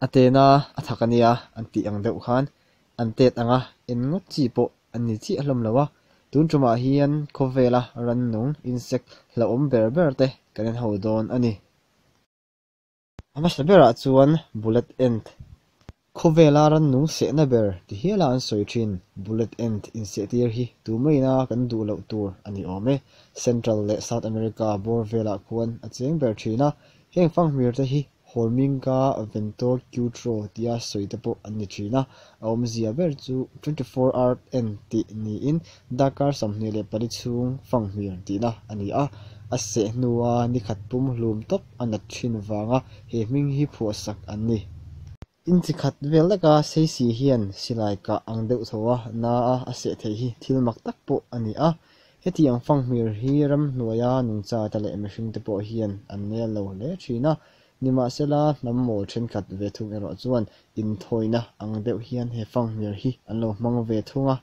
A tena a thak a nia an tih ang deuh khan an tet anga en ngawt chi pawh an ni chiah hlawm lo a. Tun tumah hian khawvela rannung, insect, hlauhawm ber ber te kan en ho dawn a ni. A hmasa berah chuan bullet ant, khawvela rannung sehna ber ti hiala an sawi thin bullet ant insehtir hi tumaina kan duh loh tur a ni awm e. Central leh South America bawr velah khuan a cheng ber thin a, heng fanghmir te hi Horminga ventorquitro tia sawi te pawh an ni thin a, a awmzia ber chu 24 hour ant tih niin darkar 24 chhung fanghmir tihna a ni a, a seh hnua ni khat pum hlum tawp a nat thin vanga he hming hi phuahsak an ni. Inchi khat vel leka Seisi hian silai kah ang deuh tho a na a a seh theih hi thil mak tak pawh a ni a, hetiang fanghmir hi ramhnuaia nungcha te leh mihring te pawh hian an nel lo hle thin a, nimahsela hnam mawl thenkhat ve thung erawh chuan inthawina ang deuh hian he fanghmir hi an lo hmang ve thung a.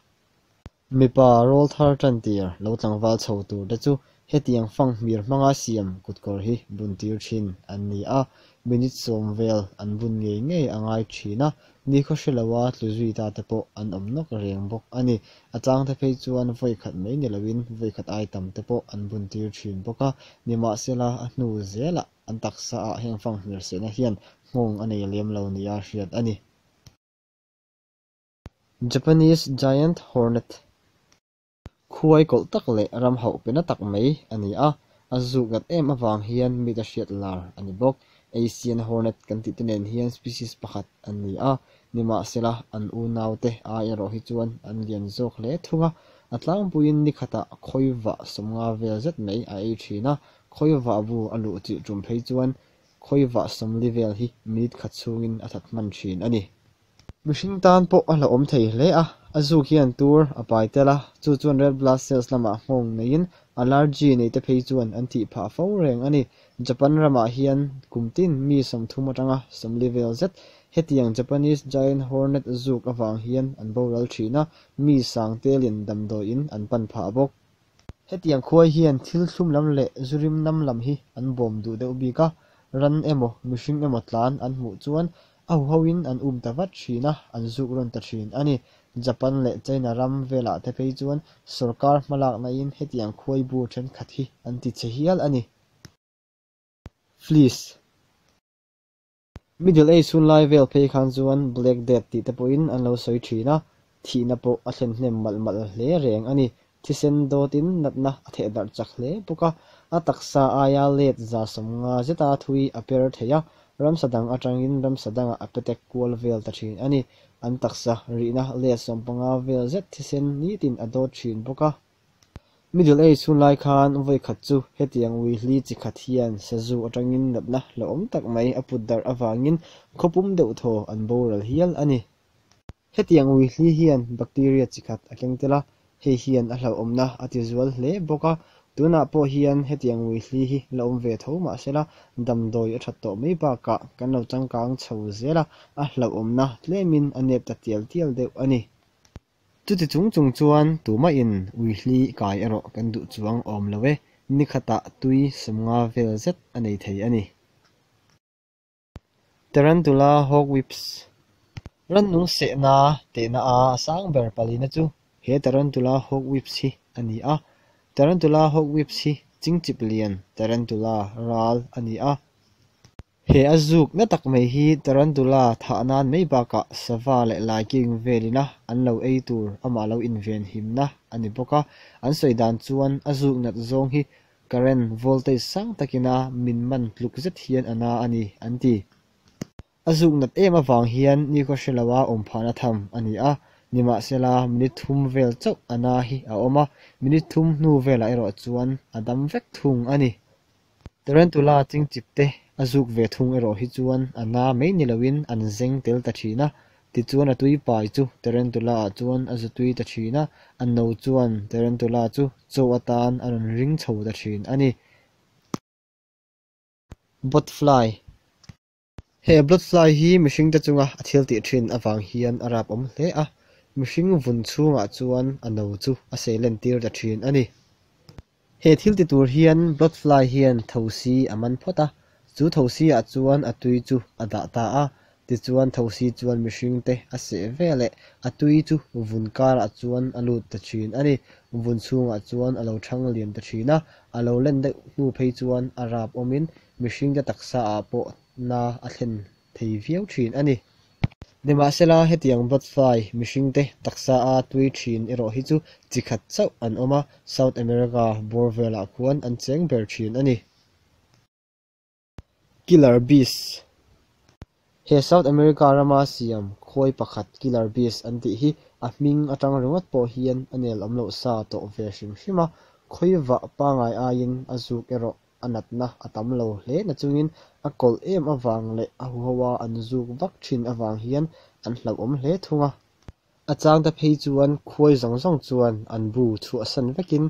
Mipa rawl thar tan tir lo tlangval chho tur te chu hetiang fanghmir hmanga siam kutkawr hi bun tir thin an ni a, minute 10 vel an bun ngei ngei a ngai thin a, nikhaw hre loa tlu zui ta te pawh an awm nawk reng bawk a ni. A chang te phei chuan vawi khat mai ni loin vawi khat ai tam te pawh an bun tir thin bawk a, nimahsela a hnu zelah an taksa ah heng fanghmir sehna hian nghawng a nei lem lo nia hriat a ni. Japanese Giant Hornet khuai kawlh tak leh ram hauh pe na tak mai a ni a, a zuk nat em avang hian mit a hriat lar a ni bawk. Asian Hornet kan tih te nen hian species pakhat an ni a, nimahsela an unau te ai erawh hi chuan an lian zawk hle thung a, a tlangpuiin ni khatah khawivah 50 vel zet mai a ei thin a, khawivah bu a luh chilh tum phei chuan khawivah 40 vel hi minute khat chhungin a that hman thin a ni. Mihring tan pawh a hlauhawm thei hle a, a zuk hian tur a pai tel a, chu chuan red blood cells lamah nghawng neiin allergy nei te phei chuan an thih phah fo reng a ni. Japan ramah hian kum tin mi 30 atanga 40 vel zet hetiang Japanese Giant Hornet zuk avang hian an boral thin a, mi sang telin damdawiin an pan phah bawk. Hetiang khuai hian thil thlum lam leh zurim nam lam hi an bawm duh deuh bik a, ran emaw mihring emaw tlan an hmuh chuan a huhoin an um ta vat thin a, an zuk rawn ta thin a ni. Japan leh China ram velah te phei chuan sorkar hmalakna in hetiang khuai bur thenkhat hi an ti che hial a ni. Fleas. Middle Age hun lai vel phei khan chuan Black Death tih te pawhin an lo sawi thin a, thihna pawh a thlen hnem malh malh hle reng a ni. Thisen dawtin natna a theh darh chak hle bawk a, a taksa aia let 150 zeta thui a per thei a, ramsa dang atangin ramsa dangah a petek kual vel ta thin a ni. An taksa rihna let 15 vel zet thisen nitin a dawt thin bawk a. Middle Age hun lai khan vawi khat chu hetiang uihli chi khat hian sazu atangin natna hlauhawm tak mai a put darh avangin khawpum deuh thaw an boral hial a ni. Hetiang uihli hian bacteria chi khat a keng tel a, hei hian a hlauhawmna a ti zual hle bawk a, tunah pawh hian hetiang uihli hi la awm ve tho mahsela damdawi a that tawh mai bakah kan lo changkang chho zel a, a hlauhawmna tlemin a nep ta tial tial deuh a ni. Chuti chung chung chuan tumahin uihli kai erawh kan duh chuang awm lo e, ni khatah tui 50 vel zet a nei thei a ni. Tarantula hawk whips. Rannung sehna tehna a sang ber palina chu he Tarantula hawk whips hi a ni a. Tarantula hawk whips hi chingchip lian Tarantula ral a ni a. He a zuk na tak mai hi Tarantula thah nan mai bakah sava leh laiking velina an lo ei tur amah lo inven himna a ni bawk a, an sawi dan chuan a zuk nat zawng hi current voltage sang takina min man tluk zet hian a na a ni an ti. A zuk nat em avang hian nikhaw hre loa awm phahna tham a ni a, nimahsela minute 3 vel chauh a na hi a awm a, minute 3 hnu velah erawh chuan a dam vek thung a ni. Tarantula chingchip te a zuk ve thung erawh hi chuan a na mai ni loin an zeng tel ta thin a, tichuan a tui pai chu Tarantula ah chuan a zu tui ta thin a, a no chuan Tarantula chu chaw atan a rawn ring chho ta thin a ni. Botfly. He botfly hi mihring te chunga a thil tih thin avang hian a rap awm hle a, mihring vun chhungah chuan a no chu a seilen tir ta thin a ni. He thil ti tur hian botfly hian thosi a man phawt a, chu thosi ah chuan a tui chu a dah ta a, Tichuan thosi chuan mihringte a seh veleh a tui chu vun karah chuan a lut ta thin a ni. Vun chhungah chuan a lo thang lian ta thin a, a lo len deuh hnu phei chuan a rap awmin mihringte taksaah pawh na a thlen thei viau thin a ni. Nimahsela, hetiang botfly mihringte taksa a tui thin erawh hi chu chi khat chauh an awm a, South America bawr velah khuan an cheng ber thin a ni. Killer Bees He South America rama siam khawi pakhat Killer Bees an tih hi a hming atang ringawt pawh hian a nel awm loh sa tawh ve hrim hrim a, khawi vah pangai aiin a zuk erawh a natna a tam lo hle nachungin a kawlh em avang leh a huho a an zuk vak thin avang hian an hlauhawm hle thung a. A changte phei chuan khuai zawng zawng chuan an bu chhuahsan vekin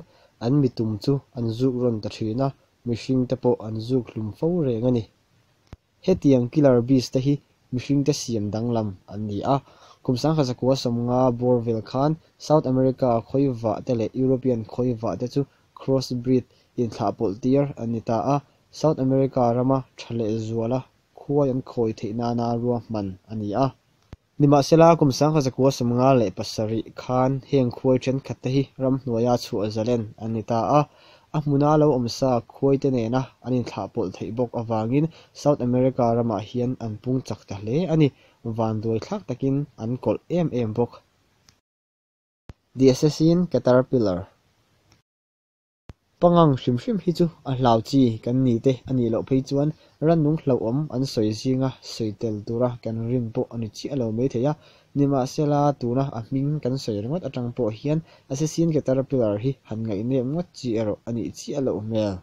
an mitum chu an zuk rawn ta thin a, mihringte pawh an zuk hlum fo reng a ni. Hetiang killer bees te hi mihringte siam danglam an ni a, kum sangkhat 1950 bawr vel khan South America khawivah te leh European khawivah te chu cross breed inthlahpawlh tir an ni ta a, South America rama tha leh zuala khuai an khawi theih nana ruahman a ni a. Nimahsela, kum 1957 khan heng khuai thenkhat te hi ramhnuaia chhuah zalen an ni ta a, a hmuna lo awm sa khuai te nena an inthlahpawlh theih bawk avangin South America ramah hian an pung chak ta hle a ni. Vanduai thlak takin an kawlh em em bawk. The Assassin Caterpillar. Pangang hrim hrim hi chu a hlau chi kan ni te a nih loh phei chuan rannung hlauhawm an sawi zinga sawi tel tura kan rin pawh a ni chiah lo mai thei a. Nimahsela, tuna a hming kan sawi ringawt atang pawh hian Assassin Caterpillar hi han ngaihnep ngawt chi erawh a nih chiah loh hmel.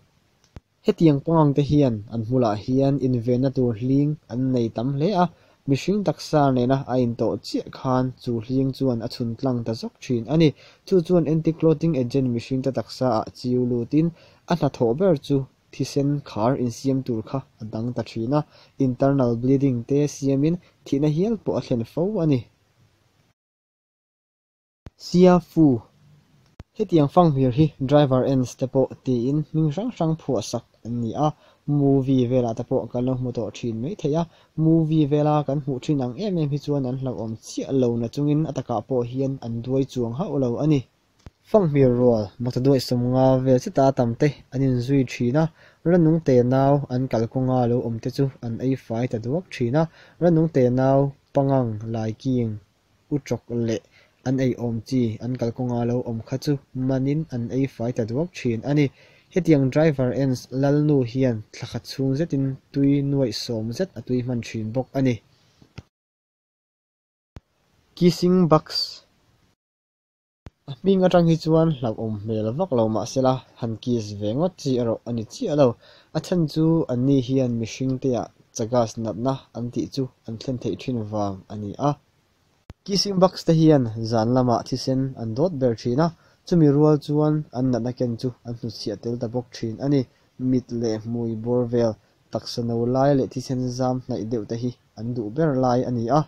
Hetiang pangang te hian an hmulah hian invenna tur hling an nei tam hle a, mihring taksa nena a intawh chiah khan chu hling chuan a chhun tlang ta zawk thin a ni. Chu chuan anti-clotting agent mihringte taksa ah chiu lutin a hnathawh ber chu thisen khar insiam tur kha a dang ta thin a, internal bleeding te siamin thihna hial pawh a thlen fo a ni. Sia fu. Hetiang fanghmir hi driver ants te pawh tiin hming hrang hrang phuah sak an ni a, movie velah te pawh kan lo hmu tawh thin mai thei a, movie vela kan hmuh thin ang em em hi chuan an hlauhawm chiah lo na chungin a takah pawh hian an duai chuang hauh lo a ni. Fanghmir rual maktaduai 50 vel cheta tam te an inzui thin a, rannung te nau an kalkawnga lo awm te chu an ei fai ta duak thin a, rannung te nau pangang laiking utrawk leh an ei awm chi an kalkawnga lo awm kha chu manin an ei fai ta duak thin a ni. Hetiang driver ants lalnu hian thla khat chhung zetin tui nuaih sawm zet a tui hman thin bawk a ni. Kissing bugs A hming atang hi chuan hlauhawm hmel vak lo mahsela han kiss ve ngawt chi erawh a ni chiah lo. A chhan chu anni hian mihringteah Chagas natna an tih chu an thlen theih thin vang a ni a. Kissing bugs te hian zan lamah thisen an dawt ber thin a, chumi rual chuan an natna ken chu an hnutchhiah tel ta bawk thin a ni. Mit leh hmui bawr vel, taksa no lai leh thisen zam hnaih deuh te hi an duh ber lai a ni a.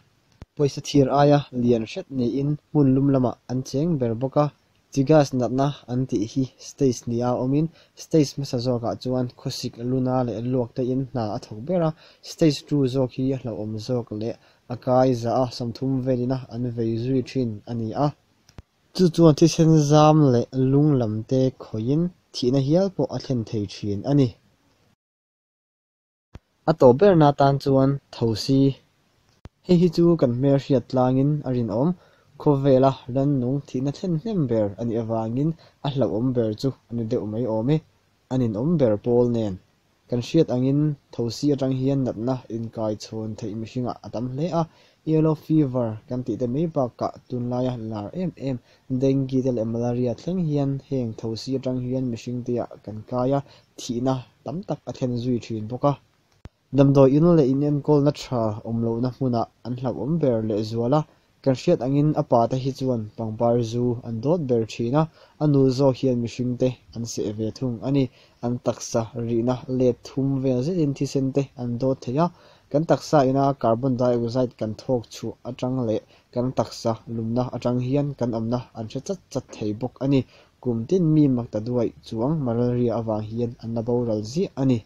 Pawisa thir aia lian hret niin hmun lum lamah an cheng ber bawk a, Chagas natna an tih hi stage nia awmin stage hmasa zawkah chuan khawsik luna leh luak tein hna a thawk ber a, stage 2 zawk hi a hlauhawm zawk leh a kai za a 30 velina an vei zui thin a ni a. Chu chuan thisen zam leh lung lam te khawihin thihna hial pawh a thlen thei thin a ni. A tawp berna tan chuan thosi. Hei hi chu kan hmelhriat tlangin a rinawm. Khawvela rannung thihna thlen hnem ber a nih avangin a hlauhawm ber chu a ni deuh mai awm e. A ninawm ber pawl nen. Kan hriat angin thosi atang hian natna inkai chhawn theih mihringah a tam hle a, yellow fever kan tih te mai bakah tunlaia lar em em dengue te leh malaria thleng hian heng thosi atang hian mihringteah kan kai a, thihna tam tak a thlen zui thin bawk a. Damdawi in leh inenkawlna tha awm lohna hmunah an hlauhawm ber leh zual a, kan hriat angin a pa te hi chuan pangpar zu an dawt ber thin a, a nu zawk hian mihringte an seh ve thung a ni. An taksa rihna let thum vel zetin thisen te an dawt thei a, kan taksa ina carbon dioxide kan thawk chhuah atang leh kan taksa lumna atang hian kan awmna an hre chat chat thei bawk a ni. Kum tin mi makta duai chuang malaria awang hian an la boral ziah a ni.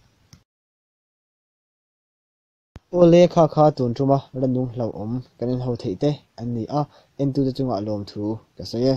Awle kha kha tun tuma rannung hlauhawm kan en ho theih te an ni a, entute chungah lawmthu ka sawi e.